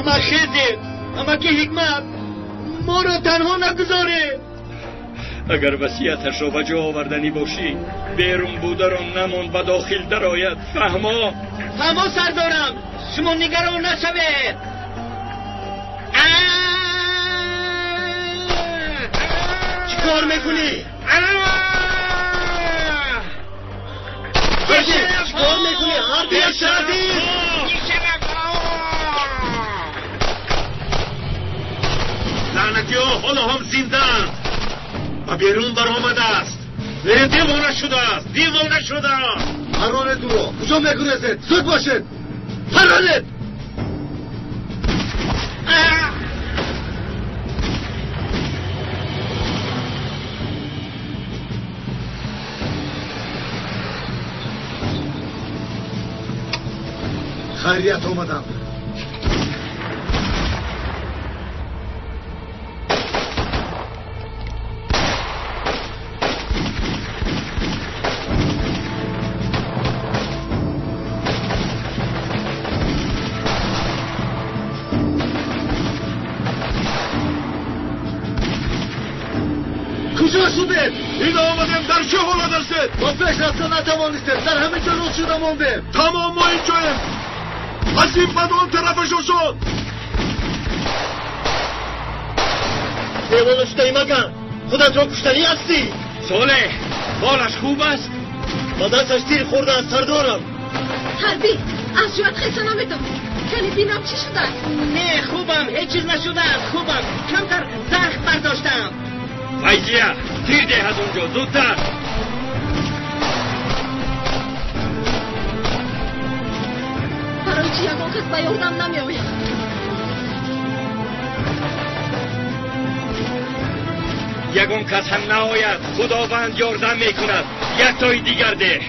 Ама хезед, амаки Ҳикмат, моро танҳо нагузоред. Агар васияташро ба ҷо оварданӣ бошӣ, берун бударо намон, ба дохил дарояд. Фаҳмо? Фаҳмо, сардорам, шумо нигарон нашавед. Чӣ кор мекунӣ? Чӣ кор мекунӣ? Ҳарби! Лаънатиҳо ҳоло ҳам зиндаанд ва берун баромадааст. Девона шудааст, девона шудааст. Паронед ӯро! Куҷо мегурезед? Зуд бошед! Паронед! Хайрият омадам. Куҷо шудед? Ин омадем, дар чӣ ҳолат ҳастед? Мо пеш рафта натавонистем, дар ҳамин ҷо рӯз шуда мондем. Тамом, мо инҷоем. Аз ин бад он тарафаш осон. Девона шудаӣ магар? Худатро куштанӣ ҳастӣ? Солеҳ, ҳолаш хуб аст? Ба дасташ тир хӯрдааст, сардорам. Ҳарбӣ, аз ҷоят хеса наметавонӣ. Кани бинам чӣ шудааст? Не, хубам, ҳеҷ чиз нашудааст, хубам. Камтар захм бардоштам. Файзия, тир деҳ аз он ҷо, зудтар. Барои чӣ ягон кас ба ёрдам намеояд? Ягон кас ҳам наояд, Худованд ёрдам мекунад. Яктои дигар деҳ.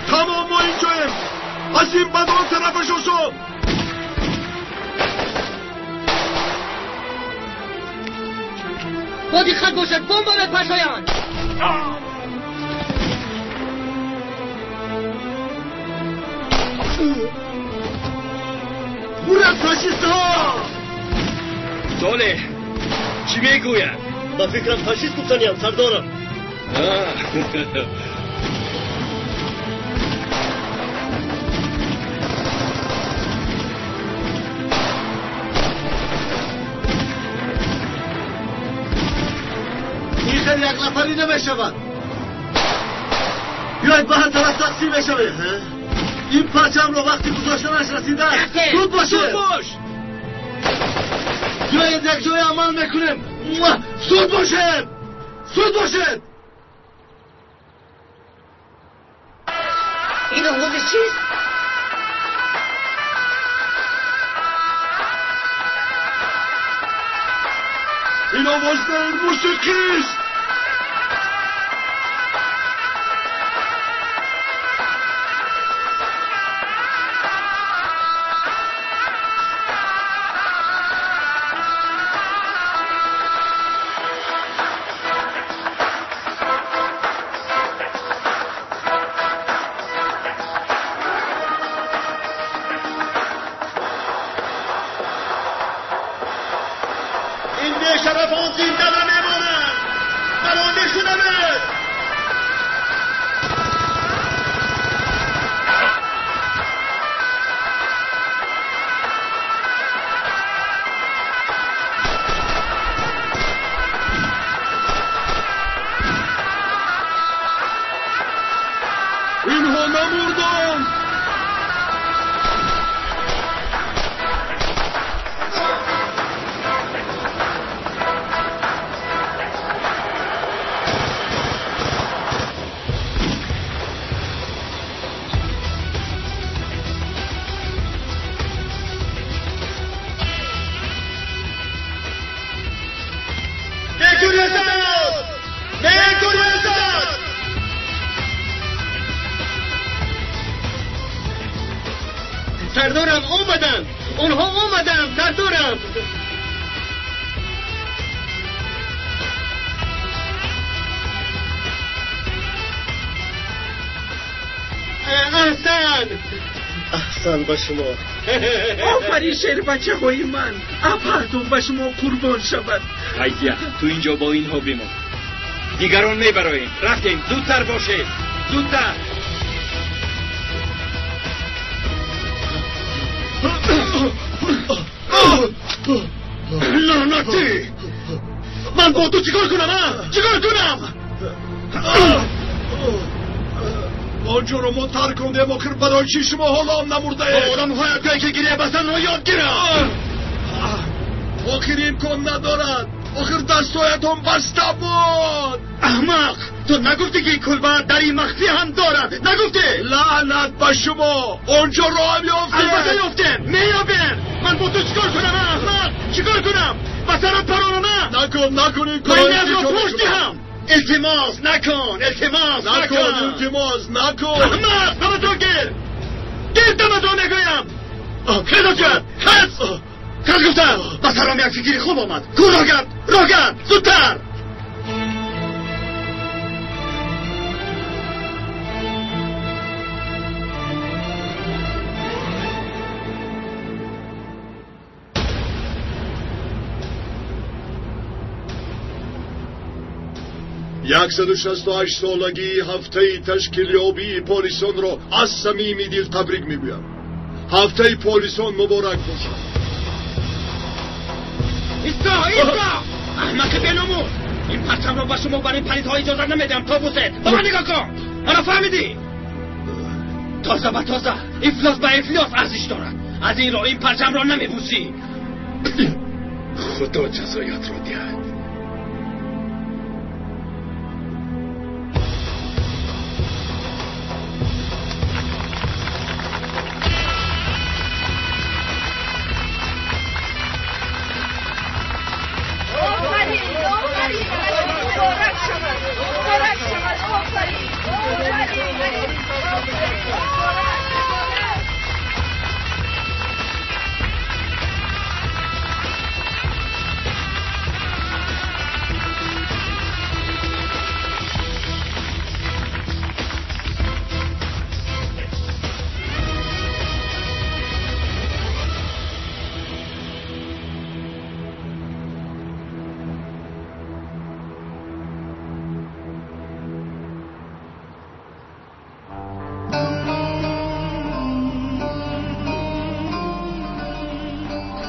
Тамом, мо инҷоем. Аз ин бад он тарафаш осон. Бо диққат бошад, бомба мепартоянд. Ура, фашистҳо! Солеҳ, чӣ мегӯяд? Ба фикрам, фашист гуфтаниям, сардорам. Ин хел якнафарӣ намешавад. Биёед, ба ҳар тараф тақсим мешавем. Ин парчамро вақти гузоштанаш расидааст. Зуд бошед! Зуд бош! Биёед, якҷоя амал мекунем. Зуд бошед! Зуд бошед! Ин овози чист? Ин овоз не, мусиқист. Ин бешарафон зинда намемонанд. Баронда шудамед. Инҳо намурданд. Мегурезад! Мегурезад! Сардорам, омаданд! Онҳо омаданд, сардорам! Аҳсан! Аҳсан ба шумо. Офарин шербачаҳои ман. Апартон ба шумо қурбон шавад. Ҳайя, ту инҷо бо инҳо бимон. Дигарон мебароем. Рафтем, зудтар бошед. Зудтар. Лаънатӣ! Ман бо ту чикор кунам, а? Чикор кунам? Онҷоро мо тарк кардем, охир барои чӣ шумо ҳоло ҳам намурдаед? Одамҳои ҷое ки гиря бастанро ёд гирам. Охир имкон надорад. Охир дастҳоятон баста буд. Аҳмақ! Ту нагуфтӣ ки кулба дари махфӣ ҳам дорад? Нагуфтӣ? Лаънат ба шумо! Онҷо роҳам ёфтем. Албатта ёфтем. Меёбем. Ман бо ту чикор кунам, аҳмақ? Чикор кунам? Ба сарат паронам? Накун, накун ин корро. Ман инро пушт диҳам. Илтимос накун, илтимос накун, илтимос накун. Аҳмақ, дамато гир. Гир дамато мегӯям. Хез ҷад, хез. Хез гуфтам. Ба сарам як фикри хуб омад. Ку роҳ гард, роҳ гард, зудтар. Яксаду шасту ҳашт солагии ҳафтаи ташкилёбии полисонро аз самими дил табрик мегӯям. Ҳафтаи полисон муборак бошад. Исто, исто! Аҳмақи беномус! Ин парчамро ба шумо бар ин палидҳо иҷозат намедиҳам то бусед. Ба ман нигоҳ кун! Ҳана фаҳмидӣ? Тоза ба тоза, ифлос ба ифлос арзиш дорад. Аз ин ро ин парчамро намебусӣ. Худо ҷазоятро диҳад.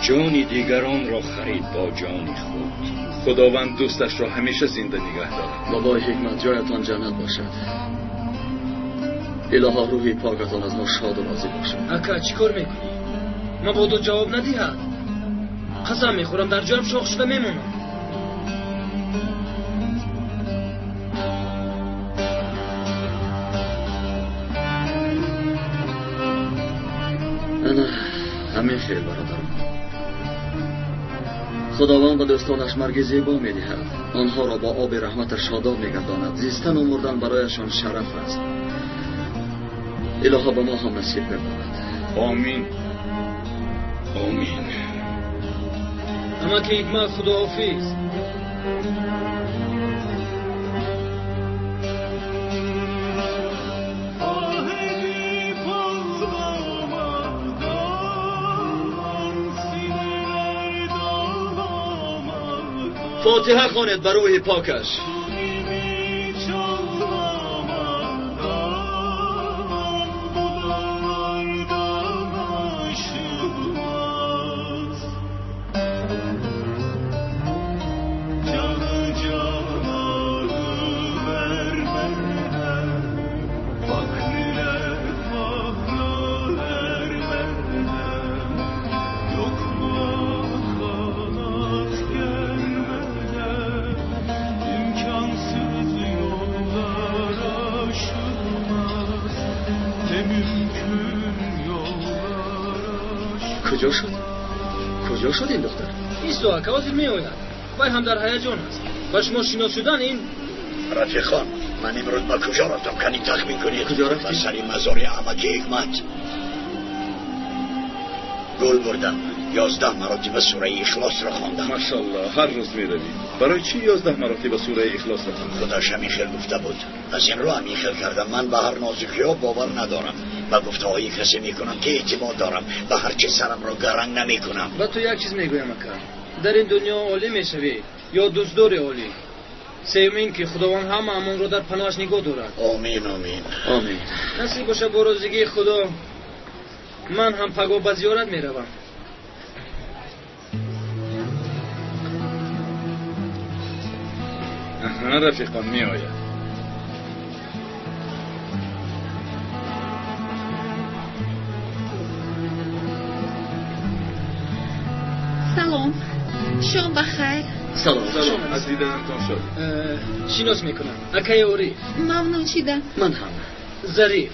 ҷони дигаронро харид бо ҷони худ. Худованд дӯсташро ҳамеша зинда нигаҳ дорад. Бобои ҳикмат, ҷоятон ҷаннат бошад. Илоҳо рӯҳи покатон аз мо шоду розӣ бошад. Ака, чӣ кор мекунӣ? Мабодо ҷавоб надиҳад. Қасам мехӯрам, дар ҷоям шох шуда мемонам. Ана ҳамин хел, бародарам. Худованд ба дӯстонаш марги зебо медиҳад. Онҳоро бо оби раҳматаш шодоб мегардонад. Зистану мурдан барояшон шараф аст. Илоҳо ба мо ҳам насиб гардонад. Омин. Омин. Амаки ҳикмат, худоҳофиз. فاتحه خوانید بر روح پاکش. کجا شد؟ کجا شد این دختر؟ ایستو اکا، حاضر میآید. وای هم در هیجان است. با شما شناس شدن این رفیقان، من امروز با کجا رفتم کنی تخمین کنید؟ کجا رفتی؟ با سری مزار عمک حکمت گل بردم. 11 مراتب سوره اخلاص را خواندم. ماشاءالله، هر روز میروی. برای چی 11 مراتب سوره اخلاص را خواندی؟ خداش همین خیل گفته بود. از این رو همین خیل کردم. من به هر نازکی ها باور ندارم. Ба гуфтаҳои касе мекунам ки эътимод дорам, ба ҳар чиз сарамро гаранг намекунам. Ба ту як чиз мегӯям, ака. Дар ин дунё олӣ мешавӣ ё дӯстдори олӣ. Сеюм ин ки Худованд ҳама амонро дар паноҳаш нигоҳ дорад. Омин, омин. Омин. Насиб бошад бо розигии Худо, ман ҳам пагоҳ ба зиёрат меравам. Аҳа, рафиқон меояд. Салом, шом бахайр. Салом. Салом, аз диданатон шод. Шинос мекунам, акаи Ориф. Мамнун шидам. Ман ҳам. Зариф.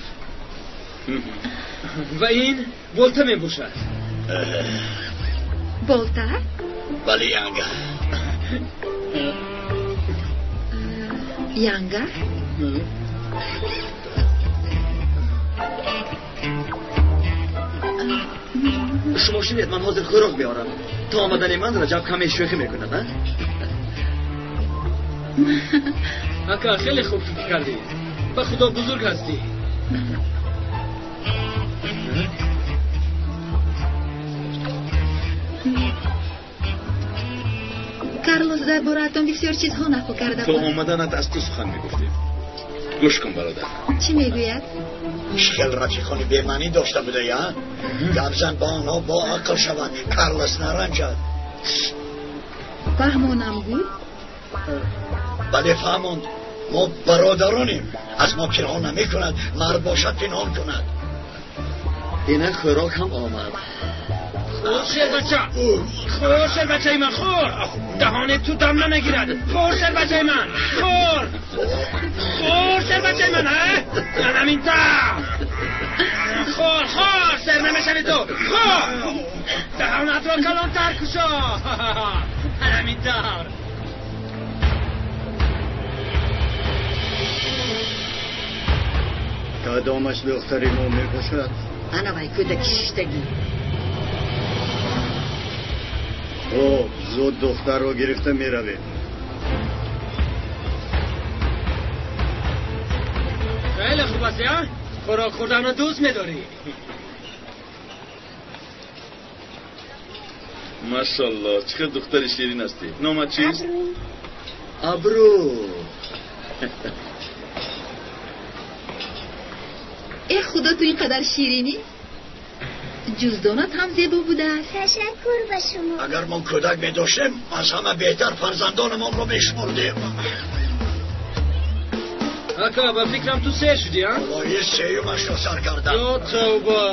Ва ин Болта мебошад. Болта? Бале, Янга. Янга? Шумо шинед, ман ҳозир хӯрок меорам. То омадани ман Раҷаб каме шӯхӣ мекунад, а? Ака, хеле хуб фикр кардӣ. Ба Худо бузург ҳастӣ. Карлос дар бораатон бисёр чизҳо нақл карда То буд. омаданат аз ту сухан мегуфтем. Гӯш кун, бародар. Чӣ мегӯяд? Чӣ хел рафиқони бемаънӣ дошта будаи, а? Гап зан бо онҳо бо ақл шавад, Карлос наранҷад. Фаҳмонам гӯй? Бале, фаҳмонд. Мо бародаронем. Аз мо пинҳон намекунад, мард бошад пинҳон кунад. Инак хӯрок ҳам омад. Хӯр, шербача! Хӯр, шербачаи ман, хӯр! Даҳони ту дам намегирад. Хӯр, шербачаи ман, хӯр! Хӯр, шербачаи ман, а? Ман ҳамин тавр. Хӯр, хӯр, сер намешавӣ ту. Хӯр! Даҳонатро калонтар кушо. Ҳамин тавр. Кадомаш духтари мо мебошад? Ана вай кӯдаки шиштагӣ. Хуб, зуд духтарро гирифта меравем. Хеле хуб аст, а? Хӯрок хӯрданро дӯст медорӣ. Машаллоҳ, чӣ қадр духтари ширин ҳастӣ. Номат чист? Абру. Э Худо, ту ин қадар ширинӣ? Ҷуздонат ҳам зебо будааст. Ташаккур ба шумо. Агар мо кӯдак медоштем, аз ҳама беҳтар фарзандонамонро мешумурдем. Ака, ба фикрам ту сер шудӣ, а? Валлоҳи сеюмашро сар кардам. Ё тавба!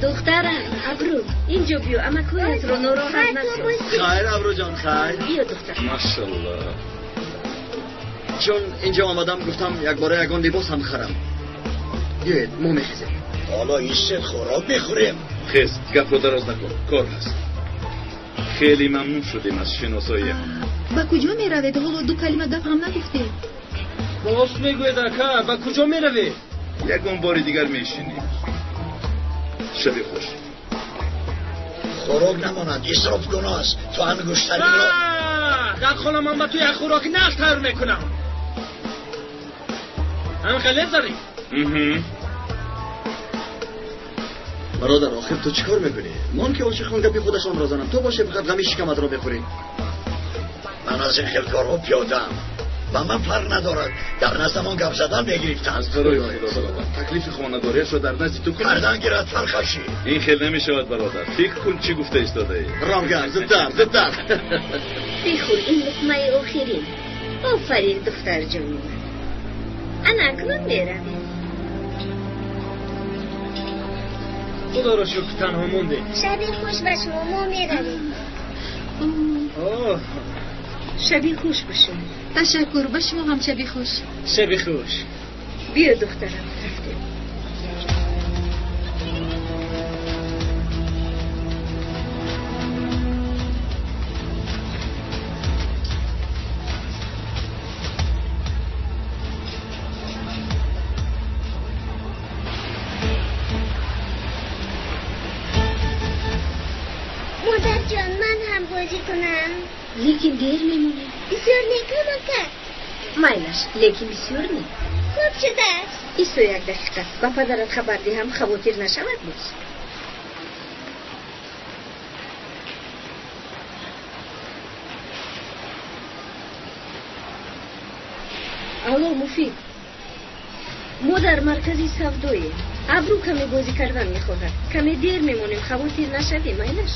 Духтарам, Абру, инҷо биё, амакҳоятро нороҳат насоз. Хайр, Абруҷон, хайр. Биё, духтар. Машаллоҳ. Чун инҷо омадам, гуфтам якбора ягон либос ҳам харам. Биёед, мо мехезем. Ҳоло истед, хӯрок мехӯрем. Хез, гапро дароз накун, кор ҳаст. Хеле мамнун шудем аз шиносоиям. Ба куҷо меравед? Ҳоло ду калима гап ҳам нагуфтед. Рост мегӯед, ака, ба куҷо меравед? Ягон бори дигар мешинем. Шаби хуш. Хӯрок намонад, исроф гуноҳ аст. Ту ангуштаринро дар хона ман ба ту як хӯроки нағз тайёр мекунам. Ҳамин хеле зарӣ? Бародар, охир ту чӣ кор мекунӣ? Мон ки ошиқон гапи худашонро занам, ту боше фақат ғами шикаматро мехӯрӣ. Ман аз ин хел корҳо пиёдаам. Ба ман фарқ надорад. Дар наздамон гап задан мегирифтанд. Аз барои Худо, бародар, таклифи хонадориашро дар назди ту кунам. Кардан гирад фарқашӣ. Ин хел намешавад, бародар. Фикр кун чӣ гуфта истодаӣ. Роҳгар, зудтар, зудтар. Бихӯр ин луқмаи охирин. Офарин, духтарҷони ман. Ана акнун меравем. Худоро шукр, танҳо мондем. Шаби хуш ба шумо, мо меравем. Оҳ, Шаби хуш ба шумо. Ташаккур, ба шумо ҳам шаби хуш. Шаби хуш. Биё, духтарам, рафтем. Модар ҷон, ман ҳам бозӣ кунам. Лекин дер мемонем. Бисёр не, камака. Майлаш, лекин бисёр не. Хуб шудааст. 21 дақиқа. Ба падарат хабар диҳам, хавотир нашавад боз. Алло, Муфид. Мо дар маркази савдоем. Абрӯ каме бозӣ кардан мехоҳад. Каме дер мемонем, хавотир нашавӣ, майлаш.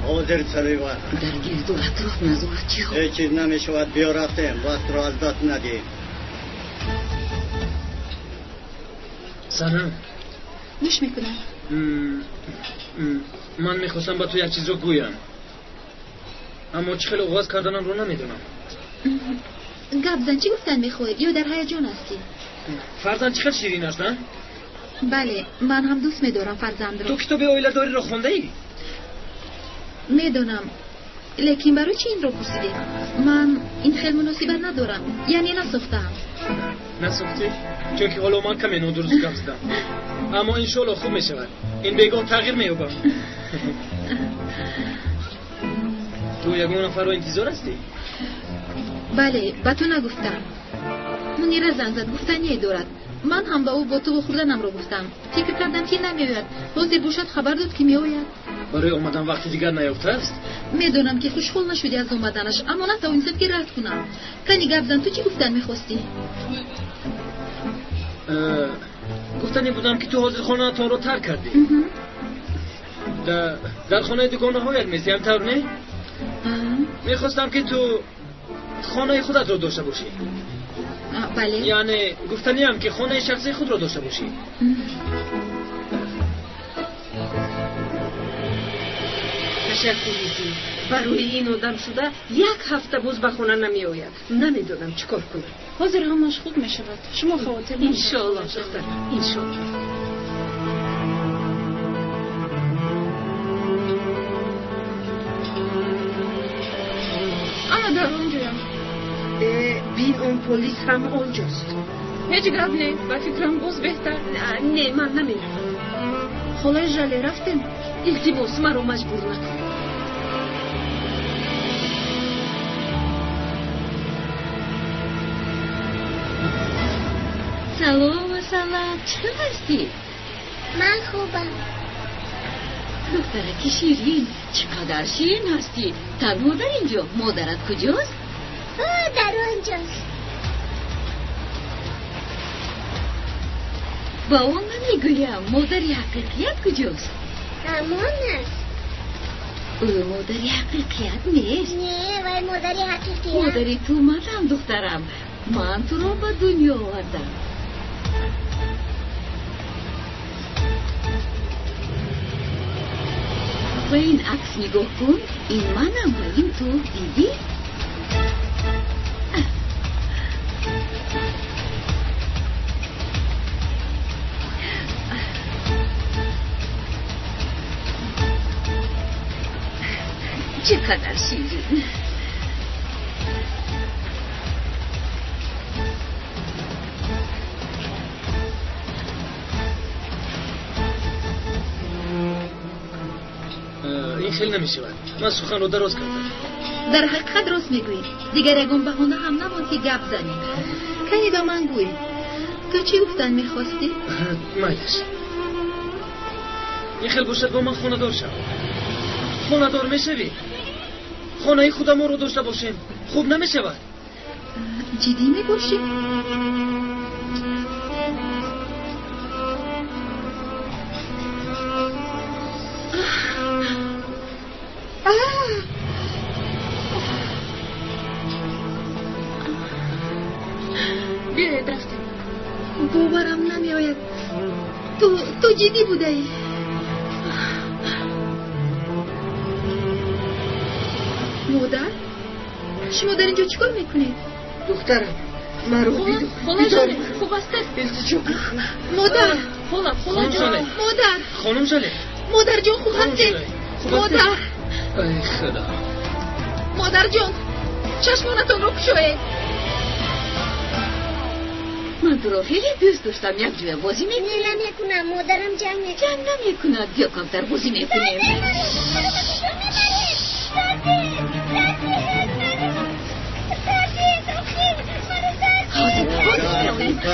Ҳозир сари вақт. Дар гирду атроф назоратчиҳо. Ҳеҷ чиз намешавад, биё рафтем, вақтро аз даст надиҳем. Санам. Гӯш мекунам. Ман мехостам ба ту як чизро гӯям, аммо чӣ хел оғоз карданамро намедонам. Гап зан, чӣ гуфтан мехоҳӣ? Ё дар ҳаяҷон ҳастӣ? Фарзанд чӣ хел ширин аст, на? Бале, ман ҳам дӯст медорам фарзандро. Ту китоби оиладориро хондаӣ? Медонам, лекин барои чӣ инро пурсидӣ? Ман ин хел муносибат надорам, яъне насохтаам. Насохтӣ? Чунки ҳоло ман каме нодуруст гап задам. Аммо иншоалло хуб мешавад. Ин бегоҳ тағйир меёбам. Ту ягон нафарро интизор ҳастӣ? Бале, ба ту нагуфтам. Мунира занг зад, гуфтание дорад. Ман ҳам ба ӯ бо ту вохӯрданамро гуфтам. Фикр кардам, ки намеояд. Ҳозир бошад хабар дод, ки меояд. Барои омадан вақти дигар наёфтааст? Медонам, ки хушҳол нашудӣ аз омаданаш, аммо натавонистам, ки рад кунам. Кани гап зан, ту чӣ гуфтан мехостӣ? Гуфтане будам, ки ту ҳозир хонаатонро тарк кардӣ. Дар хонаи дугонаҳоят мезӣ, ҳамтавр не? Мехостам, ки ту хонаи худатро дошта бошӣ. Бале. Яъне гуфтаниам, ки хонаи шахсии худро дошта бошӣ. Ташаккури зиёд. Барои ин одам шуда як ҳафта боз ба хона намеояд. Намедонам чӣ кор кунам. Ҳозир ҳамаш хуб мешавад. Шумо хавотир нашавед. Иншоалло, духтарам, иншоалло. Ана дар он ҷоям. Бин, он полис ҳам онҷост. Ҳеҷ гап не, ба фикрам боз беҳтар. Не, ман намеравам. Холаи Жале, рафтем? Илтимос, маро маҷбур накун. Салом, салам, чӣ хел ҳастӣ? Ман хубам. Духтараки ширин, чӣ қадар ширин ҳастӣ. Танҳо дар инҷо, модарат куҷост? Ӯ дар онҷост. Ба он намегӯям, модари ҳақиқият куҷост? Ҳамон аст. Ӯ модари ҳақиқият нест. Не, вай модари ҳақиқият. Модари ту манам, духтарам. Ман туро ба дунё овардам. Ба ин акс нигоҳ кун. Ин манам ва ин ту. Дидӣ? Чӣ қадар ширин. Ин хел намешавад. Ман суханро дароз кардам. Дар ҳақиқат рост мегӯӣ. Дигар ягон баҳона ҳам намонд, ки гап занӣ. Кани ба ман гӯй, ту чӣ гуфтан мехостӣ? Майлаш. Ин хел бошад, бо ман хонадор шав. Хонадор мешавӣ? Хонаи худамонро дошта бошем. Хуб намешавад? Ҷиддӣ мебошӣ? Биёед, рафтем. Боварам намеояд. Ту ҷиддӣ будаӣ? Модар, шумо дар инҷо чӣ кор мекунед? Духтарам, маро Хола Жале, хуб ҳастед? Илтиҷо мекунам. Модар, Хола, хола ҷон. Модар, хонум Жале. Модарҷон, хуб ҳастед? Модар. Ай худо. Модарҷон, чашмонатонро кушоед. Ман туро хеле дӯст доштам. Якҷоя бозӣ мекунем. Не, намекунам. Модарам ҷанг мекунад. Ҷанг намекунад. Биё камтар бозӣ мекунем.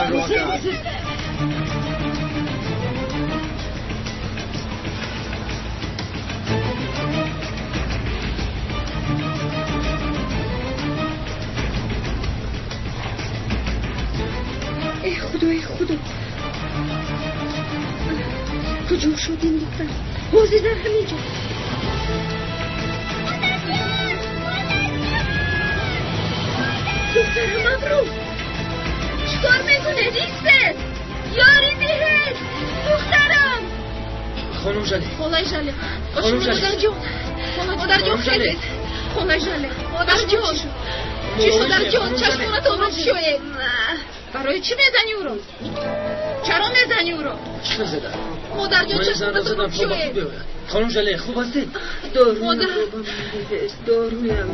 зудтар роҳ гард. Эй худо, эй худо, куҷо шуд ин духтар? Ҳозир дар ҳамин ҷо. Духтарам Абру, чикор мекунед? Истед, ёрӣ диҳед духтарам. Хонум Жале, холаи Жале, хонум Жале, модарҷон, модарҷон, хезед. Холаи Жале, модарҷон, чӣ шуд, модарҷон? Чашмонатонро кушоед. Барои чӣ мезанӣ ӯро? Чаро мезанӣ ӯро? Чӣ зада? Модарҷон, чашмонатонро кушоед. Хонум Жале, хуб ҳастед? Модар, доруям.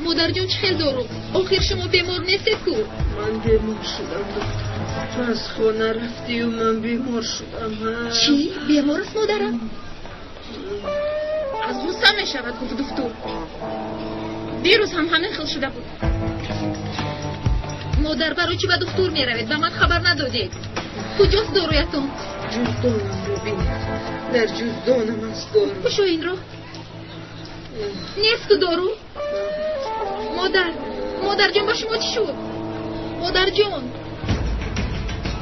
Модарҷон, чӣ хел дору? Охир шумо бемор нестед ку? Ман бемор шудам, доктор. Ту аз хона рафтию ман бемор шудам. Чӣ? Бемор аст модарам? Аз ғусса мешавад, гуфт духтур. Дирӯз ҳам ҳамин хел шуда буд. Модар, барои чӣ ба духтур меравед? Ба ман хабар надодед. Куҷост доруятон? Ҷуздонамро бинед. Дар ҷуздонам аст дору. Кушо инро. Нест ку дору? Модар, модарҷон, ба шумо чӣ шуд? Модарҷон,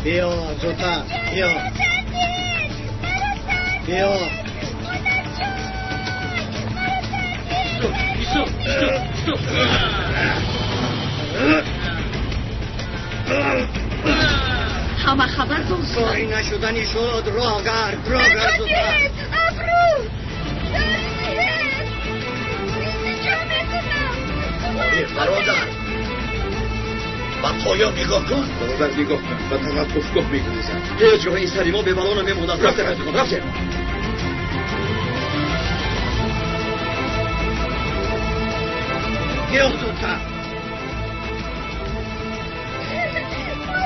биё зудтар, биё, биё. Стоп, стоп, стоп, стоп. Ҳама хабар дошт. Кори нашудани шуд. Роҳ гард, роҳ гард зудтар. Абру, ёрӣ диҳед. Илтиҷо мекунам. Бародар, ба поён нигоҳ кун. Бародар, нигоҳ кун, ба таваққуфгоҳ мегурезад. Ҳеҷ гоҳ ин сари мо бебало намемонад. Рафтем, рафтем, рафтем. Биё зудтар.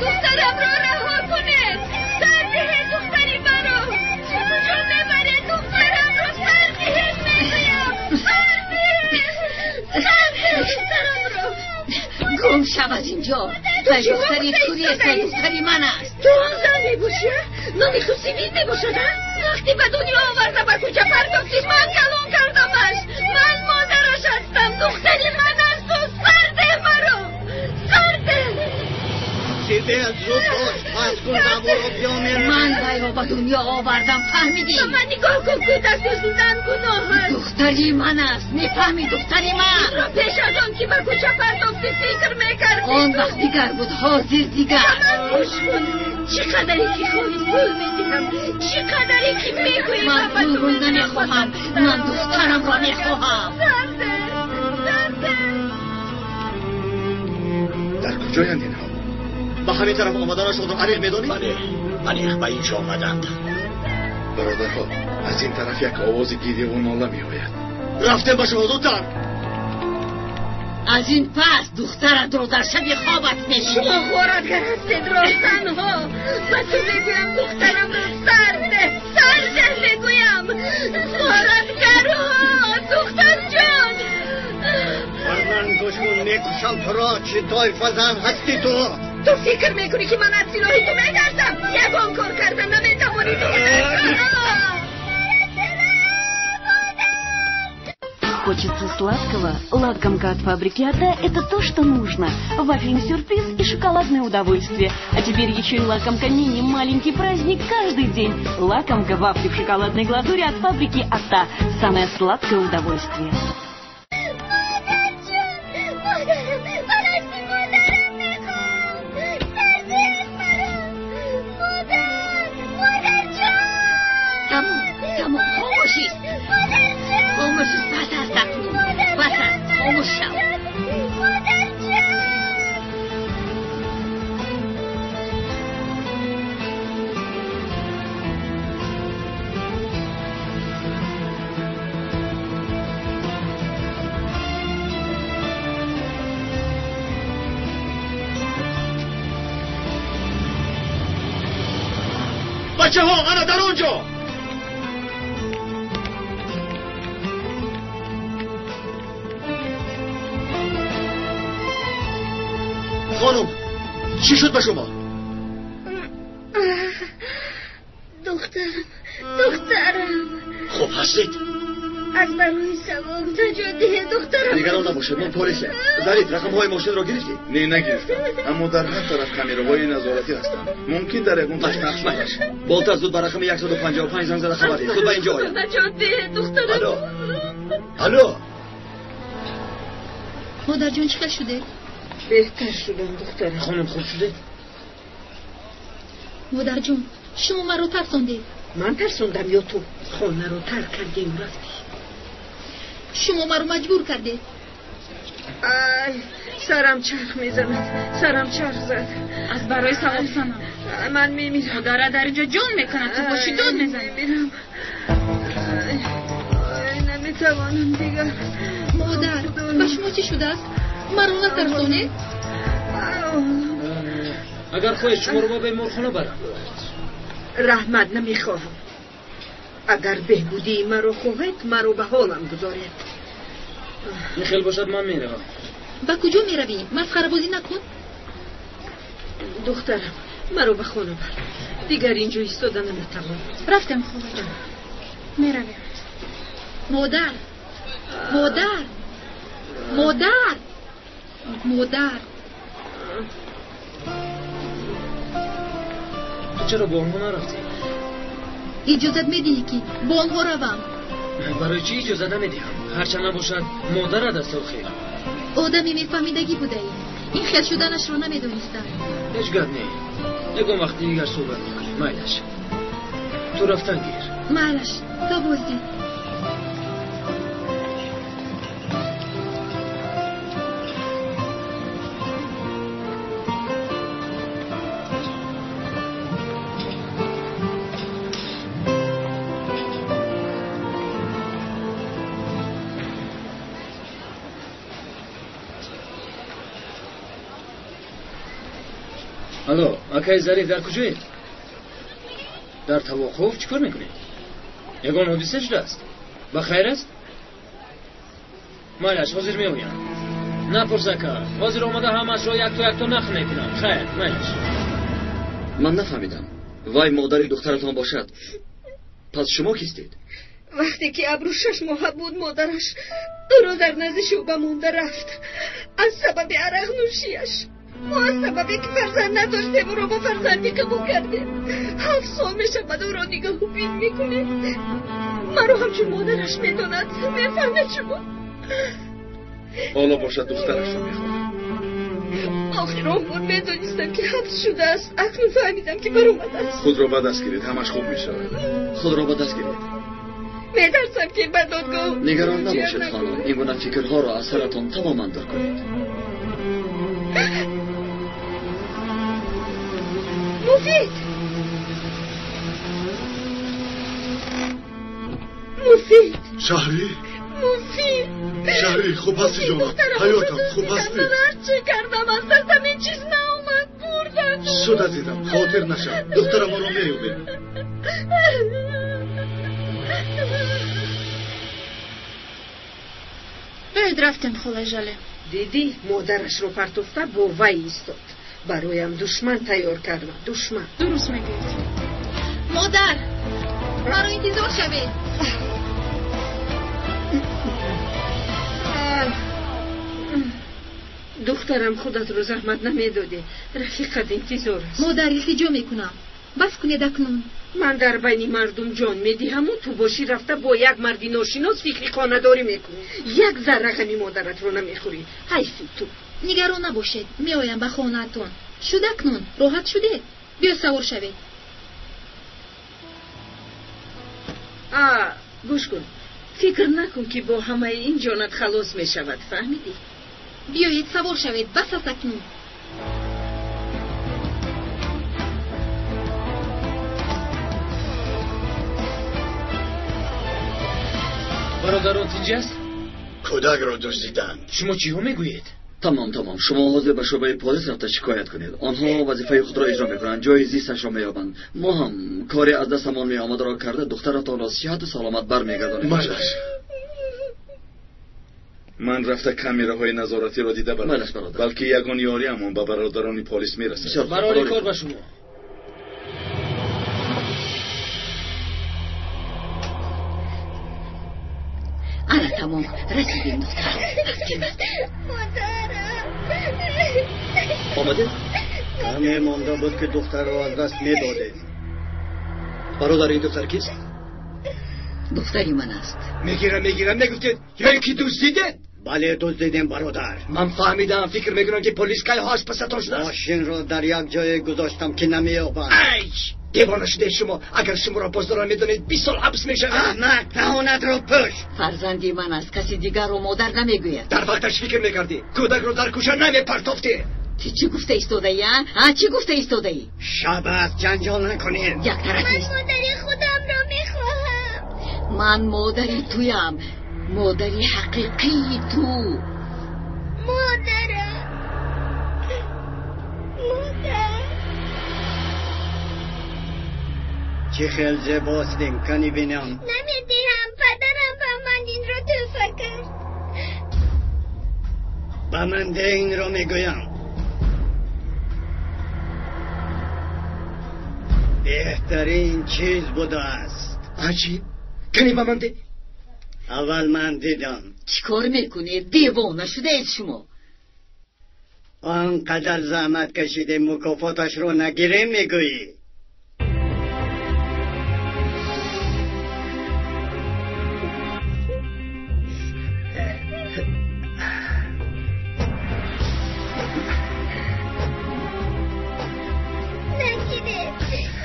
Духтарамро раҳо кунед. Сар диҳед духтари маро. Куҷо мебаред духтарамро? Сар диҳед мегӯям. Сар диҳед, сар диҳед духтарамро. Гум шав аз инҷо. Вай духтари ту нест, вай духтари ман аст. Ту он зан мебошӣ? Номи ту Сибил мебошад, а? Вақте ба дунё оварда ба кӯча партофтӣ, ман калон кардамаш. Ман модараш ҳастам. Духтари ман аст. Сар деҳ маро, сар деҳ. Сибил, зуд бош, пас кун наворо, биё меравем. Ман вайро ба дунё овардам, фаҳмидӣ? Ба ман нигоҳ кун, кӯдак дуздидан гуноҳ аст. Духтари ман аст, мефаҳмӣ? Духтари ман. Ро пеш аз он ки ба кӯча партофтӣ фикр мекардӣ. Он вақт дигар буд, ҳозир дигар. Ба ман гӯш кун. Чӣ қадаре ки хоҳӣ пул медиҳам, чӣ қадаре ки мегӯӣ. Ман пулро намехоҳам, ман духтарамро мехоҳам. Сар деҳ, сар деҳ. Дар куҷоянд инҳо? Ба ҳамин тараф омаданашонро аниқ медонӣ? Бале, аниқ ба инҷо омаданд. Бародарҳо, аз ин тараф як овози гиряву нола меояд. Рафтем ба шумо зудтар. Аз ин пас духтаратро дар шаби хобат мебинӣ. Шумо ғоратгар ҳастед, роҳзанҳо. Ба ту мегӯям, духтарамро сар деҳ, сар деҳ мегӯям. Ғоратгарҳо, духтарҷон. Ман гӯш кун, мекушам туро. Чӣ тоифа зан ҳастӣ ту? Ту фикр мекунӣ ки ман аз силоҳи ту метарсам? Ягон кор карда наметавонӣ. Хочется сладкого? Лакомка от фабрики Ата – это то, что нужно. Вафельный сюрприз и шоколадное удовольствие. А теперь еще и лакомка мини. Маленький праздник каждый день. Лакомка вафли в шоколадной глазури от фабрики Ата. Самое сладкое удовольствие. Тамом, хомӯш ист. Хомӯш ист, бас аст акнун. Бас аст, хомӯш шав. Бачаҳо, ана дар он ҷо. Хонум, Чӣ шуд ба шумо? Духтарам, духтарам. Хуб ҳастед? Аз барои савоб наҷот диҳед духтарам. Нигарон набошед, ман полисам. Зариф, рақамҳои мошинро гирифтӣ? Не, нагирифтам. Аммо дар ҳар тараф камераҳои назоратӣ ҳастанд. Мумкин дар ягон таш нақш бошад. Болтар, зуд ба рақами 155 занг зада хабар диҳ. Зуд ба инҷо ояд. Наҷот диҳед духтарам. Алло. Алло. Модарҷон, чӣ хел шудед? Беҳтар шудам, духтарам. Хонум, хуб шудед? Модарҷон, шумо маро тарсондед. Ман тарсондам ё ту? Хонаро тарк кардем, рафтӣ. Шумо маро маҷбур кардед. Ай, сарам чарх мезанад, сарам чарх зад. Аз барои савоб санам. Ман мемирам. Модара дар инҷо ҷон мекунад, ту боши дод мезанӣ. Мемирам. Ай, наметавонам дигар. Модар, ба шумо чӣ шудааст? Маро натарсонед. Агар хоҳед шуморо ба беморхона барам. Раҳмат, намехоҳам. Агар беҳбудии маро хоҳед, маро ба ҳолам гузоред. Ин хел бошад, ман меравам. Ба куҷо меравӣ? Масхарабозӣ накун. Духтарам, маро ба хона бар. Дигар инҷо истода наметавонам. Рафтем, холаҷон. Меравем. Модар, модар, модар, модар. Ту чаро бо онҳо нарафтӣ? Иҷозат медиҳӣ, ки бо онҳо равам? Барои чӣ иҷозат намедиҳам? Ҳарчанд набошад, модарат аст охир. Одами мефаҳмидагӣ будаӣ. Ин хел шуданашро намедонистам. Ҳеҷ гап не. Ягон вақти дигар суҳбат мекунем. Майлаш. Ту рафтан гир. Майлаш, то боздид. Алло, акай Зариф, дар куҷоед? Дар тавоқуф чӣ кор мекунед? Ягон ҳодиса шудааст? Ба хайр аст? Майлаш, ҳозир меоям. Напурс, ака, ҳозир омада ҳамаашро якто якто нақл мекунам. Хайр, майлаш. Ман нафаҳмидам. Вай модари духтаратон бошад. Пас шумо кистед? Вақте ки Абрӯ 6 моҳа буд, модараш ӯро дар назди шӯъба монда рафт. Аз сабаби арақнӯшиаш. Мо аз сабабе ки фарзанд надоштем, ӯро ба фарзандӣ қабул кардем. 7 сол мешавад ӯро нигаҳубин мекунем. Маро ҳамчун модараш медонад. Мефаҳмед шумо? Ҳоло бошад духтарашро мехоҳад. Охир он бор медонистам, ки ҳабс шудааст. Акнун фаҳмидам, ки баромадааст. Худро ба даст гиред, ҳамаш хуб мешавад. Худро ба даст гиред. Метарсам, ки ба додгоҳ. Нигарон набошед, хонум. Ин гуна фикрҳоро аз саратон тамоман дур кунед. Муфид! Муфид! Шаҳрӣ? Муфид! Шаҳрӣ, хуб ҳастӣ, ҷонам? Ҳаётам, хуб ҳастӣ? Ман ҳарчӣ кардам, аз дастам ин чиз наомад. Бурдам. Шуд, азизам, хотир нашав. Духтарамонро меёбем. Биёед рафтем, холаи Жале. Дидӣ, модарашро партофта бо вай истод. Бароям душман тайёр кардам, душман. Дуруст мегӯед. Модар, маро интизор шавед. Духтарам, худатро заҳмат намедодӣ. Рафиқат интизор аст. Модар, илтиҷо мекунам. Бас кунед акнун. Ман дар байни мардум ҷон медиҳаму ту бошӣ рафта бо як марди ношинос фикри хонадорӣ мекунӣ. Як зарра ғами модаратро намехӯрӣ. Ҳайфи ту. Нигарон набошед, меоям ба хонаатон. Шуд акнун, роҳат шудед? Биё савор шавед. Гӯш кун. Фикр накун, ки бо ҳамаи ин ҷонат халос мешавад, фаҳмидӣ? Биёед савор шавед, бас аст акнун. Бародарон тинҷ аст? Кӯдакро дуздиданд. Шумо чиҳо мегӯед? Тамом, тамом. Шумо ҳозир ба шӯъбаи полис рафта шикоят кунед. Онҳо вазифаи худро иҷро мекунанд, ҷои зисташро меёбанд. Мо ҳам коре аз дастамон меомадро карда, духтаратонро сиҳату саломат бармегардонем. Майлаш. Ман рафта камераҳои назоратиро дида барам. Майлаш бародар. Балки ягон ёриамон ба бародарони полис мерасад. Барори кор ба шумо. Ана тамом, расидем духтарам. Рафтем. Модарам. Омадед? Каме монда буд ки духтарро аз даст медодем. Бародар, ин духтар кист? Духтари ман аст. Мегирам, мегирам, мегуфтед, ё ки дуздидед? Бале, дуздидем бародар. Ман фаҳмидам, фикр мекунам ки полис кайҳо аз пасатон шудааст. Мошинро дар як ҷое гузоштам ки намеёбам. Ай! Девона шудед шумо. Агар шуморо боздорам, медонед, 20 сол ҳабс мешавед. Аҳмақ, даҳонатро пӯш. Фарзанди ман аст, каси дигарро модар намегӯяд. Дар вақташ фикр мекардӣ, кӯдакро дар кӯча намепартофтӣ. Ту чӣ гуфта истодаӣ, а? Чӣ гуфта истодаӣ? Шаб аст, ҷанҷол накунед. Як тараф Ман модари худамро мехоҳам. Ман модари туям, модари ҳақиқии ту. Модарам, модар. Чӣ хел зебостем, кани бинам. Намедиҳам, падарам ба ман инро тӯҳфа кард. Ба ман де инро мегӯям. Беҳтарин чиз будааст. Аҷиб, кани ба ман де. Аввал ман дидам. Чӣ кор мекунед? Девона шудаед шумо. Он қадар заҳмат кашидем, мукофоташро нагирем мегӯӣ. Нагиред,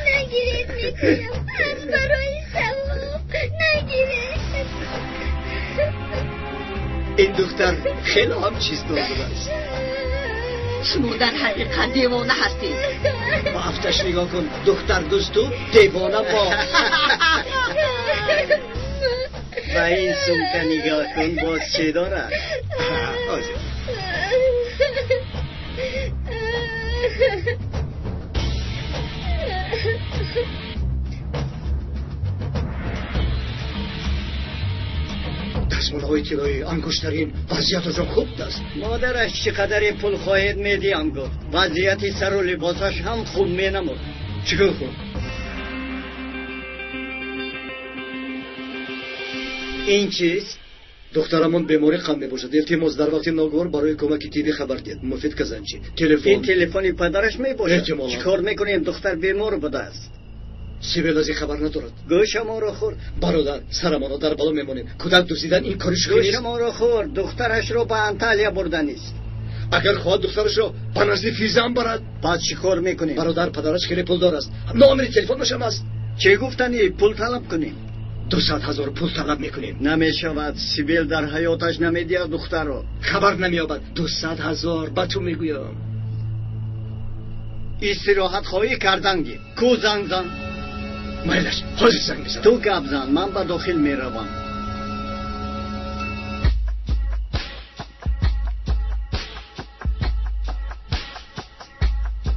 нагиред мегӯям. Аз барои савоб нагиред. Ин духтар хеле ҳам чиздор будааст. Шумо дар ҳақиқат девона ҳастед. Ба афташ нигоҳ кун, духтар дӯсту девона бо. Ба ин сумка нигоҳ кун, боз чӣ дорад? Ҳозир. Дастмолҳои тиллоӣ, ангуштарин, вазъияташон хуб аст. Модараш чӣ қадаре пул хоҳед медиҳам гуфт. Вазъияти сару либосаш ҳам хуб менамуд. Чӣ кор хуб? Ин чист? Духтарамон бемори қанд мебошад. Илтимос, дар вақти ногувор барои кӯмаки тиббӣ хабар диҳед. Муфид Казанчи. Телефон. Ин телефони падараш мебошад. Эҳтимолан. Чӣ кор мекунем? Духтар бемор будааст. Сибил аз ин хабар надорад. Гӯшамонро хӯрд. Бародар, сарамонро дар бало мемонем. Кӯдак дуздидан ин кори шӯхӣ нест. Гӯшамонро хӯрд. Духтарашро ба Анталия бурданист. Агар хоҳад духтарашро ба назди физам барад. Пас чӣ кор мекунем? Бародар, падараш хеле пулдор аст. Номери телефонаш ҳам аст. Чӣ гуфтанӣ? Пул талаб кунем. 200 ҳазор пул талаб мекунем. Намешавад. Сибил дар ҳаёташ намедиҳад духтарро. Хабар намеёбад. 200 ҳазор ба ту мегӯям. Истироҳат хоҳӣ кардан гир. Ку занг зан. Майлаш, ҳозир занг мезанам. Ту гап зан, ман ба дохил меравам.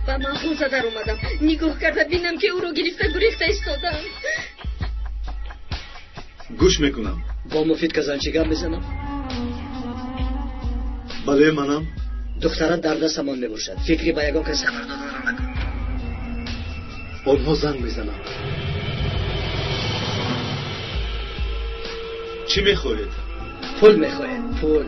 Ба мағоза даромадам. Нигоҳ карда бинам ки ӯро гирифта гурехта истодам. Гӯш мекунам. Бо Муфид Казанчи гап мезанам? Бале, манам. Духтарат дар дастамон мебошад. Фикри ба ягон кас хабар доданро накун. Онҳо занг мезананд. Чӣ мехоҳед? Пул мехоҳед, пул.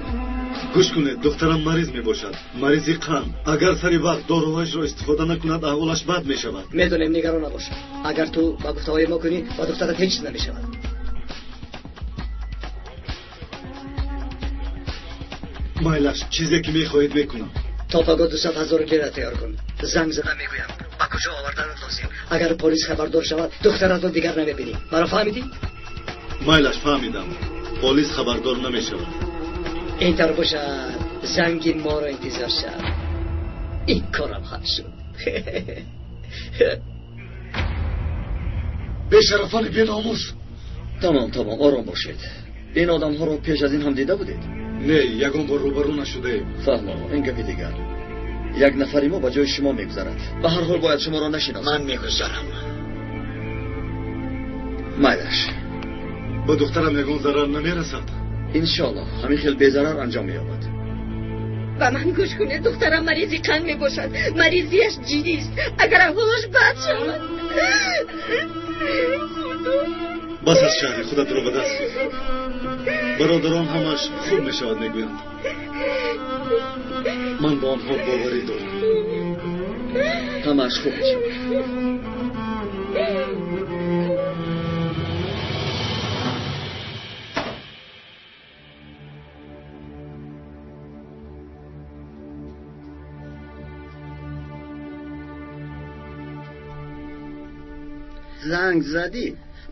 Гӯш кунед, духтарам мариз мебошад. Маризи қанд. Агар сари вақт доруҳояшро истифода накунад, аҳволаш бад мешавад. Медонем, нигарон набош. Агар ту ба гуфтаҳои мо кунӣ, ба духтарат ҳеҷ чиз намешавад. Майлаш, чизе ки мехоҳед мекунам. То паго 200 ҳазор лира тайёр кун. Занг зада мегӯям. Ба куҷо оварданат лозим. Агар полис хабардор шавад, духтаратро дигар намебинӣ. Маро фаҳмидӣ? Майлаш, фаҳмидам. Полис хабардор намешавад. Ин тавр бошад, занги моро интизор шав. Ин корам ҳал шуд. Бешарафони беномус. Тамом, тамом, ором бошед. Ин одамҳоро пеш аз ин ҳам дида будед? Не, ягон бор рӯбарӯ нашудаем. Фаҳмо, ин гапи дигар. Як нафари мо ба ҷои шумо мегузарад. Ба ҳар ҳол бояд шуморо нашиносам. Ман мегузарам. Майлаш. Ба духтарам ягон зарар намерасад? Иншоаллоҳ ҳамин хел безарар анҷом меёбад. Ба ман гӯш кунед, духтарам маризи қанд мебошад. Маризиаш ҷиддист. Агар аҳволаш бад шавад. Бас аз шаҳри худатро ба даст гир. Бародарон ҳамаш хуб мешавад мегӯянд. Ман ба онҳо боварӣ дорам. Ҳамааш хуб мешавад. Занг задӣ?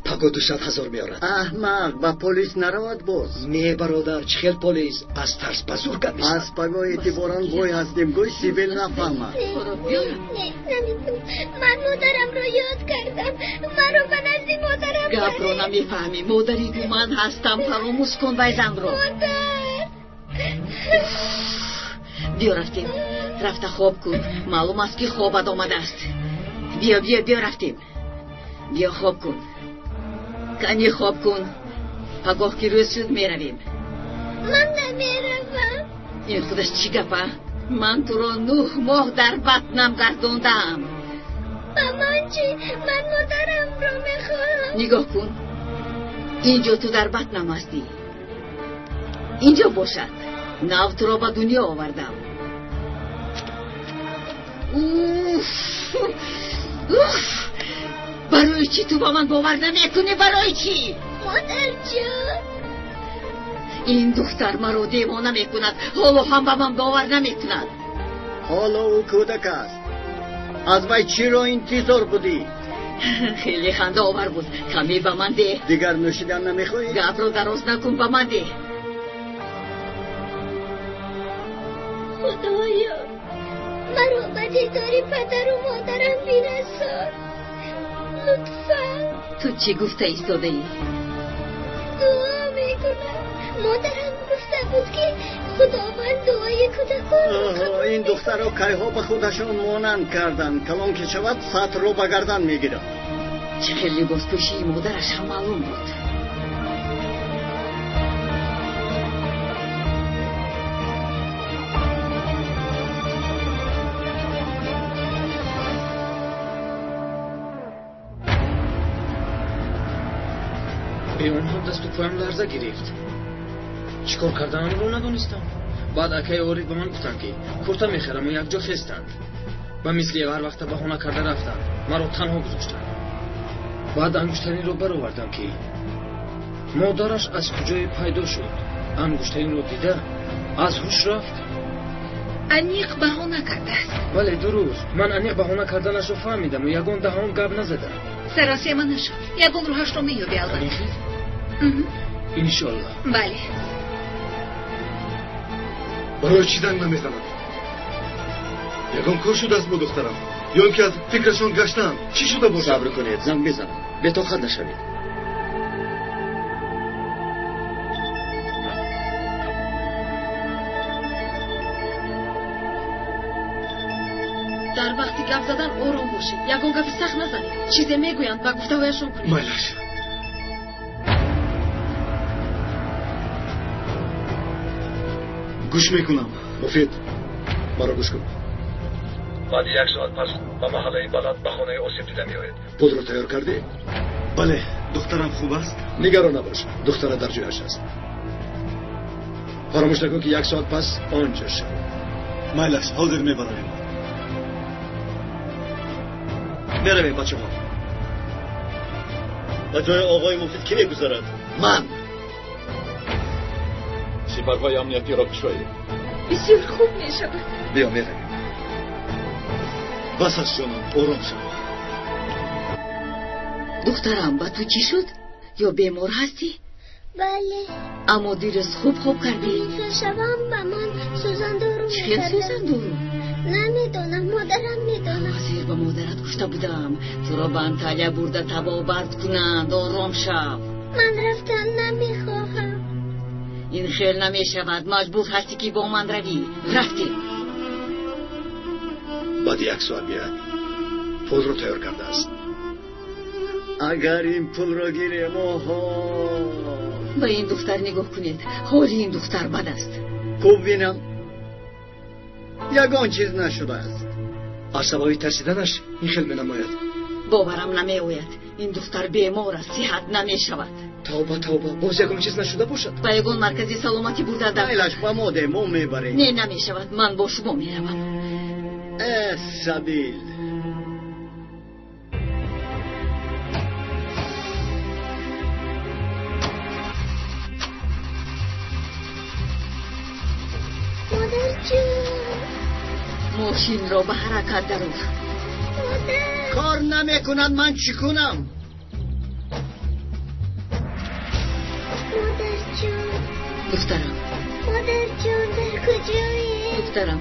Паго 200,000 меорад. Аҳмақ, ба полис наравад боз. Не, бародар, чӣ хел полис? Аз тарс ба зур гап мезанад. Аз паго эътиборан бой ҳастем, гӯй Сибил нафаҳмад. Не, наметавонам. Ман модарамро ёд кардам. Маро ба назди модарам гапро намефаҳмӣ. Модари ту ман ҳастам. Фаромӯш кун вай занро. Модар! Биё рафтем. Рафта хоб кун. Маълум аст, ки хобат омадааст. Биё, биё, биё рафтем. Биё хоб кун. Кани хоб кун. Пагоҳ ки рӯз шуд меравем. Ман намеравам. Ин худаш чӣ гапа? Ман туро 9 моҳ дар батнам гардондаам. Ба ман чӣ? Ман модарамро мехоҳам. Нигоҳ кун. Инҷо ту дар батнам ҳастӣ. Инҷо бошад. Нав туро ба дунё овардам. Уф! Уф! Барои чӣ ту ба ман бовар намекунӣ? Барои чӣ? Модарҷон! Ин духтар маро девона мекунад. Ҳоло ҳам ба ман бовар намекунад. Ҳоло ӯ кӯдак аст. Аз вай чиро интизор будӣ? Хеле хандаовар буд. Каме ба ман деҳ. Дигар нӯшидан намехоҳӣ? Гапро дароз накун, ба ман деҳ. Худоё, маро ба дидори падару модарам бирасон. Лутфан. Ту чӣ гуфта истодаӣ? Дуо мекунам. Модарам гуфта буд, ки Худованд дуои кӯдаконро қабул. Ин духтаро кайҳо ба худашон монанд карданд. Калон ки шавад, сатрро ба гардан мегирад. Чӣ хел либоспӯшии модараш ҳам маълум буд. Бе он ҳам дасту поям ларза гирифт. Чӣ кор карданамро надонистам. Баъд акаи Ориф ба ман гуфтанд, ки курта мехараму якҷо хестанд. Ба мисли ҳар вақта баҳона карда рафтанд. Маро танҳо гузоштанд. Баъд ангуштаринро баровардам, ки модараш аз куҷое пайдо шуд. Ангуштаринро дида аз ҳуш рафт. Аниқ баҳона кардааст. Бале, дуруст. Ман аниқ баҳона карданашро фаҳмидаму ягон даҳон гап назадам. Саросема нашуд. Ягон роҳашро меёбӣ, албатта. Иншоаллоҳ. Бале. Барои чӣ занг намезанад? Ягон кор шудааст бо духтарам? Ё ин ки аз фикрашон гаштаанд? Чӣ шуда бошад? Сабр кунед, занг мезанам. Бетоқат нашавед. Дар вақти гап задан ором бошед. Ягон гапи сахт назанед. Чизе мегӯянд, ба гуфтаҳояшон кунед. Майлаш. Гӯш мекунам. Муфид, маро гӯш кун. Баъди 1 соат пас ба маҳаллаи баланд ба хонаи Осиб дида меоед. Пулро тайёр кардӣ? Бале, духтарам хуб аст? Нигарон набош, духтара дар ҷояш аст. Фаромӯш накун, ки 1 соат пас он ҷо шав. Майлаш, ҳозир мебароем. Меравем, бачаҳо. Ба ҷои оғои Муфид кӣ мегузарад? Ман. Сипарҳои амниятиро кушоед. Бисёр хуб мешавад. Биё, меравем. Бас аст, ҷонам, ором шав. Духтарам, ба ту чӣ шуд? Ё бемор ҳастӣ? Бале. Аммо дирӯз хуб хоб кардӣ. Хел шавам ба ман сӯзандору Чӣ хел сӯзандору? Намедонам, модарам медонад. Ҳозир ба модарат гуфта будам, туро ба Анталия бурда табобат кунанд. Ором шав. Ман рафтан намехоҳам. Ин хел намешавад. Маҷбур ҳастӣ, ки бо ман равӣ. Рафтем. Баъди 1 соат биёяд. Пулро тайёр кардааст. Агар ин пулро гирем, оҳо. Ба ин духтар нигоҳ кунед, ҳоли ин духтар бад аст. Хуб бинам, ягон чиз нашудааст. Аз сабаби тарсиданаш ин хел менамояд. Боварам намеояд, ин духтар бемор аст, сиҳат намешавад. Тавба, тавба, боз ягон чиз нашуда бошад. Ба ягон маркази саломатӣ бурда дар. Майлаш, ба мо де, мо мебарем. Не, намешавад, ман бо шумо меравам. Э, Сабил. Мошинро ба ҳаракат дарор. Кор намекунад, ман чӣ кунам? Модарҷон. Духтарам. Модарҷон, дар куҷоӣ? Духтарам,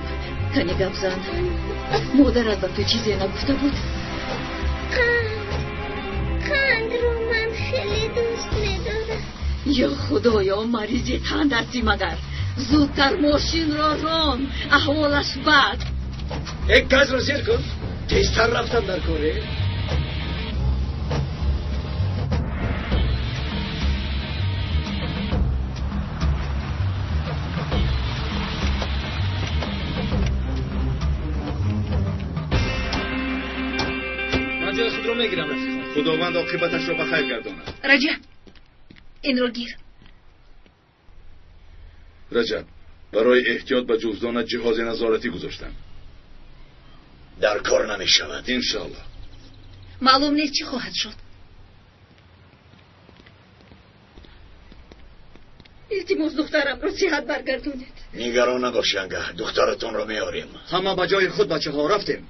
кани гап зан. Модарат ба ту чизе нагуфта буд? Қанд. Қандро ман хеле дӯст медорам. Ё Худоё, маризи қанд ҳастӣ магар? Зудтар мошинро рон, аҳволаш бад. Як газро зер кун, тезтар рафтам дар коре. Ман ҷои худро мегирам, рафиқон. Худованд оқибаташро ба хайр гардонад. Раҷаб, инро гир. Раҷаб, барои эҳтиёт ба ҷуздонат ҷиҳози назоратӣ гузоштам. Дар кор намешавад. Иншоаллоҳ. Маълум нест чӣ хоҳад шуд. Илтимос, духтарамро сиҳат баргардонед. Нигарон набош, янга, духтаратонро меорем. Ҳама ба ҷои худ, бачаҳо, рафтем.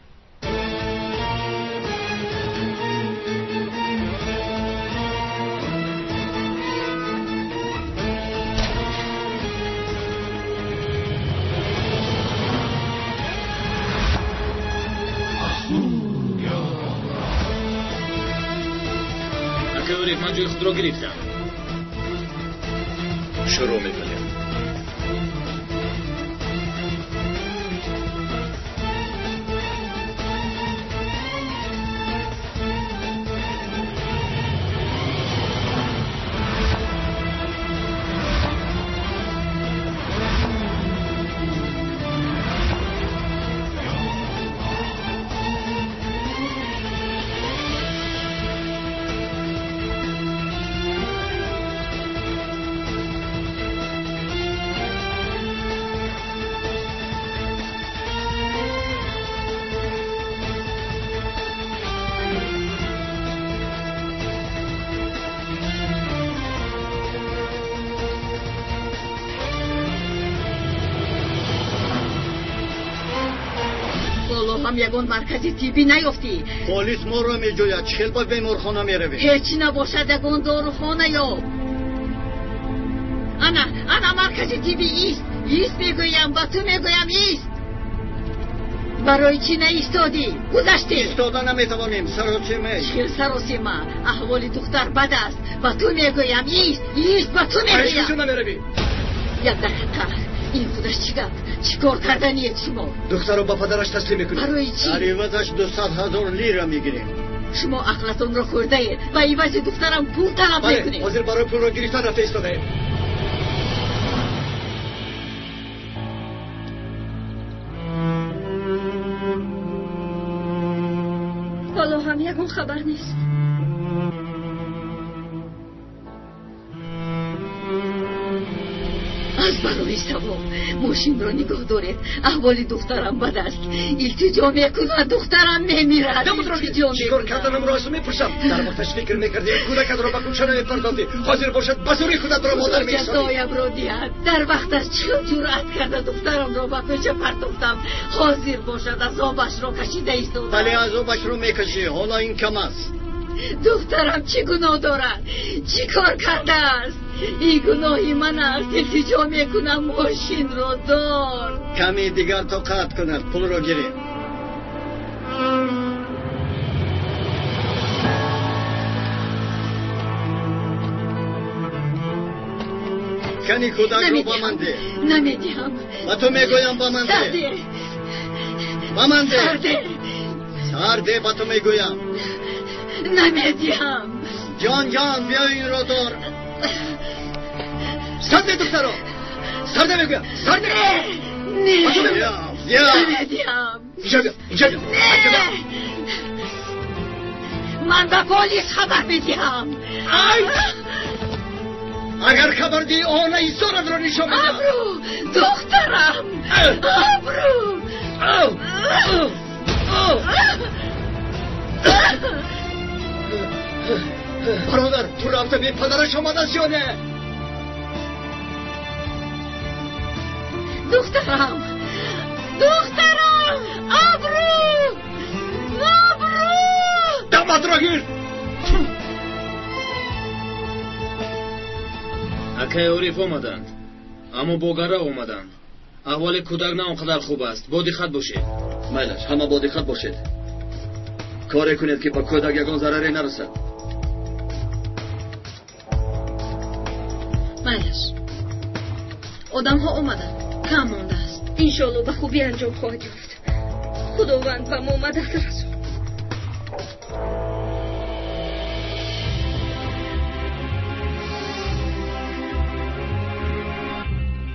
Ман ҷои худро гирифтам. Шурӯъ мекунем. Ҳам ягон маркази тиббӣ наёфтӣ. Полис моро меҷӯяд, чӣ хел ба беморхона меравем? Ҳеҷ набошад, ягон дорухона ёб. Ана, ана маркази тиббӣ ист. Ист мегӯям, ба ту мегӯям, ист. Барои чӣ наистодӣ? Гузаштӣ. Истода наметавонем, саросима. Чӣ хел саросима? Аҳволи духтар бад аст. Ба ту мегӯям, ист, ист, ба ту мегӯям. Куҷо намеравӣ? Як дақиқа. Ин худаш чӣ гап? Чӣ кор карданиед шумо? Духтаро ба падараш таслим мекунем. Барои чӣ? Дар ивазаш 200 000 лира мегирем. Шумо ақлатонро хӯрдаед. Ба ивази духтарам пул талаб мекунед. Ҳозир барои пулро гирифтан рафта истодаем. Ҳоло ҳам ягон хабар нест. Аз барои савоб мошинро нигоҳ доред. Аҳволи духтарам бад аст. Илтиҷо мекунад, духтарам мемирад. Чӣ кор карданамро аз ӯ мепурсам. Дар вақташ фикр мекардӣ, кӯдакатро ба кӯча намепардофтӣ. Ҳозир бошад, ба зӯри худатро модар меҳисобӣ. Ҷазоямро диҳад. Дар вақташ чӣ ҷуръат карда духтарамро ба кӯча партофтам. Ҳозир бошад, азобашро кашида истодам. Бале, азобашро мекашӣ, ҳоло ин кам аст. Духтарам чӣ гуноҳ дорад? Чӣ кор кардааст? Ин гуноҳи ман аст. Илтиҷо мекунам, мошинро дор. Каме дигар тоқат кунад, пулро гирем. Кани кӯдакро ба ман деҳ. Намедиҳам. Ба ту мегӯям, ба ман деҳ. Ба ман деҳ. Сар деҳ, ба ту мегӯям. Намедиҳам. Ҷон, ҷон, биё инро дор. Сарде духтаро. Сарде мегӯям. Сарде. Не. Намедиҳам. Инҷо бия. Инҷо бия. Не. Ман ба полис хабар медиҳам. Ай! Агар хабар диҳӣ, онаи соратро нишон медиҳам. Абру, духтарам. Абру. Бародар, ту рафта бе падараш омадааст ё не? Духтарам, духтарам, абру, абру. Даматро гир. Акаи Ориф омаданд, аммо бо гара омаданд. Аҳволи кӯдак на он қадар хуб аст. Бо диққат бошед. Майлаш, ҳама бо диққат бошед. Коре кунед ки ба кӯдак ягон зараре нарасад. Майлаш, одамҳо омаданд, кам мондааст. Иншоалло ба хубӣ анҷом хоҳад ёфт. Худованд ба мо мадад расон.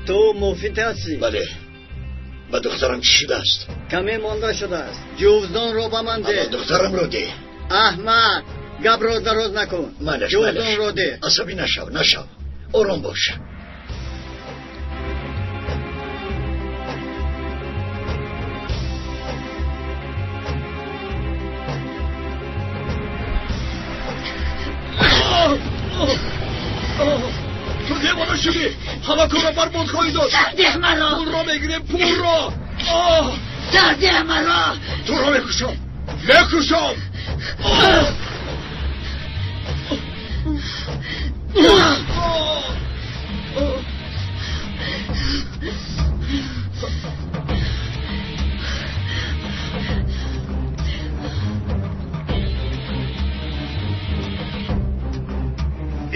Ту муфид ҳастӣ? Бале. Ба духтарам чӣ шудааст? Каме монда шудааст. Ҷувздонро ба ман деҳ. Аммо духтарамро деҳ. Аҳмад, гапро дароз накун. Майлаш, ҷувздонро деҳ. Асабӣ нашав, нашав. Ором бош. Ту девона шудӣ! Ҳама корро барбод хоҳӣ дод! Сардеҳ маро! Пулро мегирем, пулро! Сардеҳ маро! Туро мекушам! Мекушам!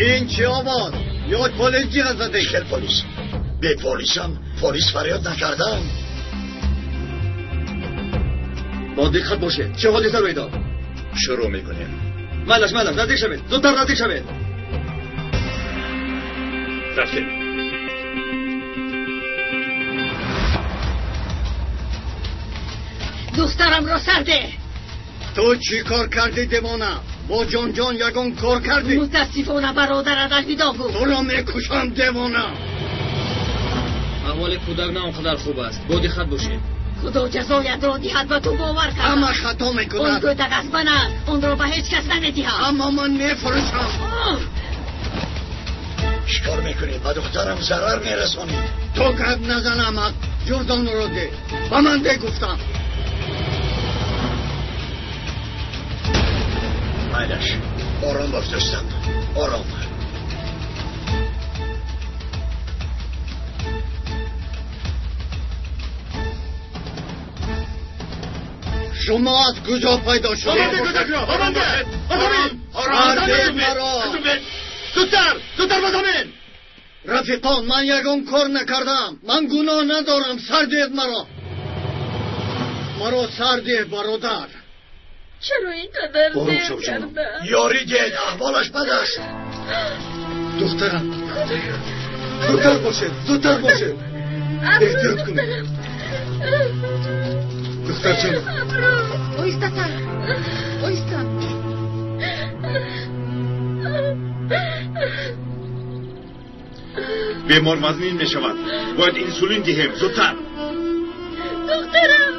Ин чӣ овоз? Ё полис ҷиғ задӣ? Хел полис. Бе полисам полис фарёд накардам. Бо диққат бошед. Чӣ ҳодиса рӯй дод? Шурӯъ мекунем. Майлаш, майлаш, наздик шавед. Зудтар наздик шавед. Рафтем. Духтарамро сарде. Ту чӣ кор кардӣ, девона? Бо ҷонҷон ягон кор кардӣ? Мутаассифона, бародарат алвидо гуфт. Туро мекушам, девона. Аҳволи кӯдак на он қадар хуб аст. Бо диққат бошед. Худо ҷазоятро диҳад, ба ту бовар кардам. Ҳама хато мекунад. Он кӯдак аз ман аст. Онро ба ҳеҷ кас намедиҳам. Аммо ман мефурӯшам. Чӣ кор мекунӣ? Ба духтарам зарар мерасонӣ. Ту гап назан, Аҳмад. Ҷурдонро деҳ. Ба ман деҳ гуфтам. Майлаш, ором бош дӯстам, ором. Шумо аз куҷо пайдо шудед? Ба ман деҳ кӯдакро! Ба ман деҳ! Ба замин! Сардеҳ маро! Зудтар! Зудтар ба замин! Рафиқон, ман ягон кор накардам. Ман гуноҳ надорам. Сардеҳ маро. Маро сардеҳ, бародар. Чаро ин қадар дер кардам? Ёрӣ диҳед, аҳволаш бад аст. Духтарам, зудтар бошед, зудтар бошед. Эҳтиёт кунед. Духтарҷонам. Оҳистатар, оҳиста. Бемор вазнин мешавад. Бояд инсулин диҳем, зудтар. Духтарам.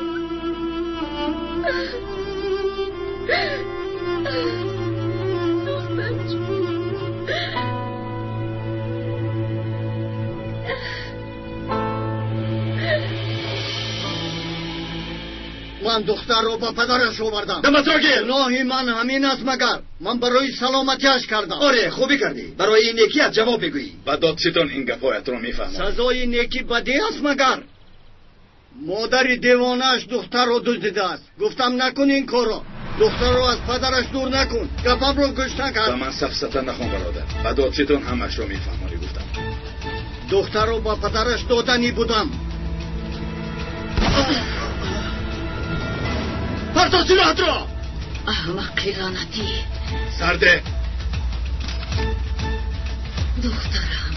Ман духтарро ба падараш овардам. Даматро гир. Гуноҳи ман ҳамин аст магар? Ман барои саломатиаш кардам. Оре, хубӣ кардӣ. Барои некият ҷавоб мегӯӣ. Ба додситон ин гапҳоятро мефаҳмам. Сазои некӣ бадӣ аст магар? Модари девонааш духтарро дуздидааст. Гуфтам накун ин корро. Духтарро аз падараш дур накун. Гапамро гӯш накард. Ба ман сафсата нахон, бародар. Ба додситон ҳамашро мефаҳмонӣ, гуфтам. Духтарро ба падараш доданӣ будам. Парто силоҳатро! Аҳмақи лаънатӣ. Сарде. Духтарам,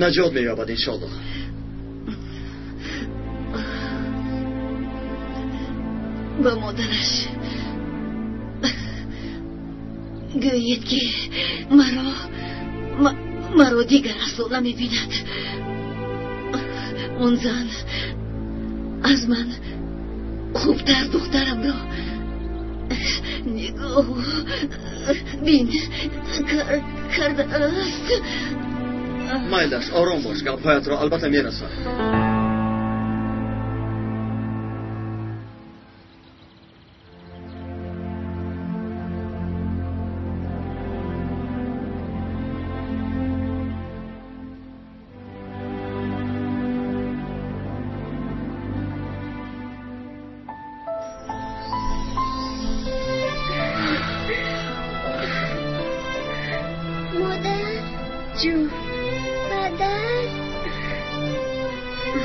Наҷот меёбад иншоаллоҳ. Ба модараш гӯед ки маро дигар асло намебинад. Он зан аз ман хубтар духтарамро нигоҳ бин кардааст. Майлаш, ором бош, гапҳоятро албатта мерасонам.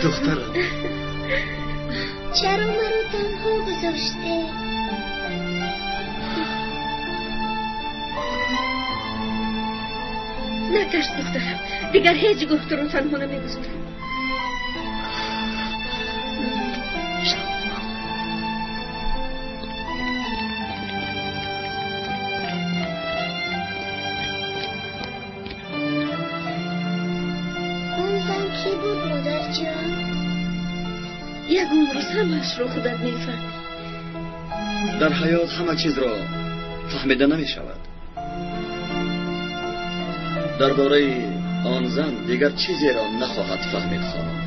Духтарам, чаро маро танҳо гузоштед? Натарс духтарам, дигар ҳеҷ гоҳ туро танҳо намегузорам. Он зан кӣ буд, модарҷон? Ягон рӯз ҳамаашро худат мефаҳмӣ. Дар ҳаёт ҳама чизро фаҳмида намешавад. Дар бораи он зан дигар чизеро нахоҳад фаҳмид хонум.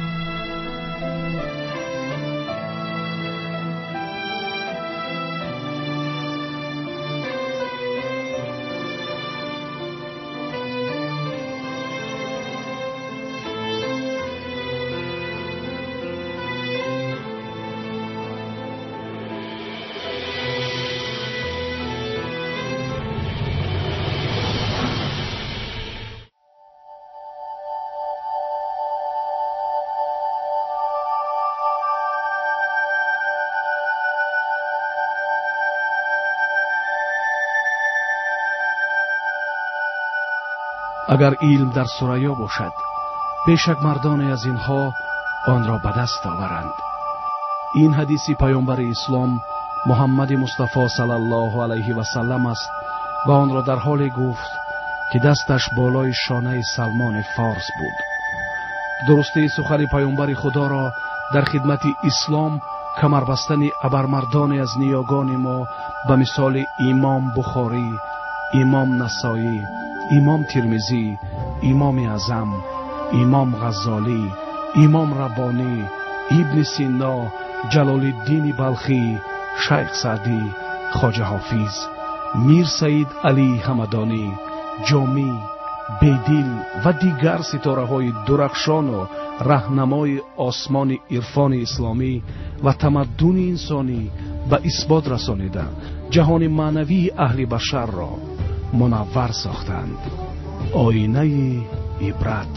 Агар илм дар Сурайё бошад, бешак мардоне аз инҳо онро ба даст оваранд. Ин ҳадиси паёмбари ислом Муҳаммади Мустафо саллаллоҳу алайҳи васаллам аст ва онро дар ҳоле гуфт ки дасташ болои шонаи Салмони Форс буд. Дурустии сухани паёмбари Худоро дар хидмати ислом камарбастани абармардоне аз ниёгони мо ба мисоли Имом Бухорӣ, Имом Насоӣ, Имом Тирмизӣ, Имоми Аъзам, Имом Ғаззолӣ, Имом Раббонӣ, Ибни Сино, Ҷалолиддини Балхӣ, Шайх Саъдӣ, Хоҷа Ҳофиз, Мир Саид Алӣ Ҳамадонӣ, Ҷомӣ, Бедил ва дигар ситораҳои дурахшону раҳнамои осмони ирфони исломӣ ва тамаддуни инсонӣ ба исбот расонида ҷаҳони маънавии аҳли башарро мунаввар сохтанд. Оинаи ибрат,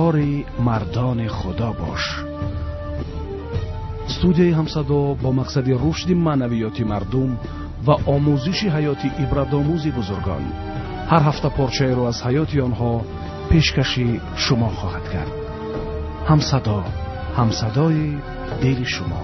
ёри мардони Худо бош. Студияи Ҳамсадо бо мақсади рушди маънавиёти мардум ва омӯзиши ҳаёти ибратомӯзи бузургон ҳар ҳафта порчаеро аз ҳаёти онҳо пешкаши шумо хоҳад кард. Ҳамсадо, ҳамсадои дили шумо.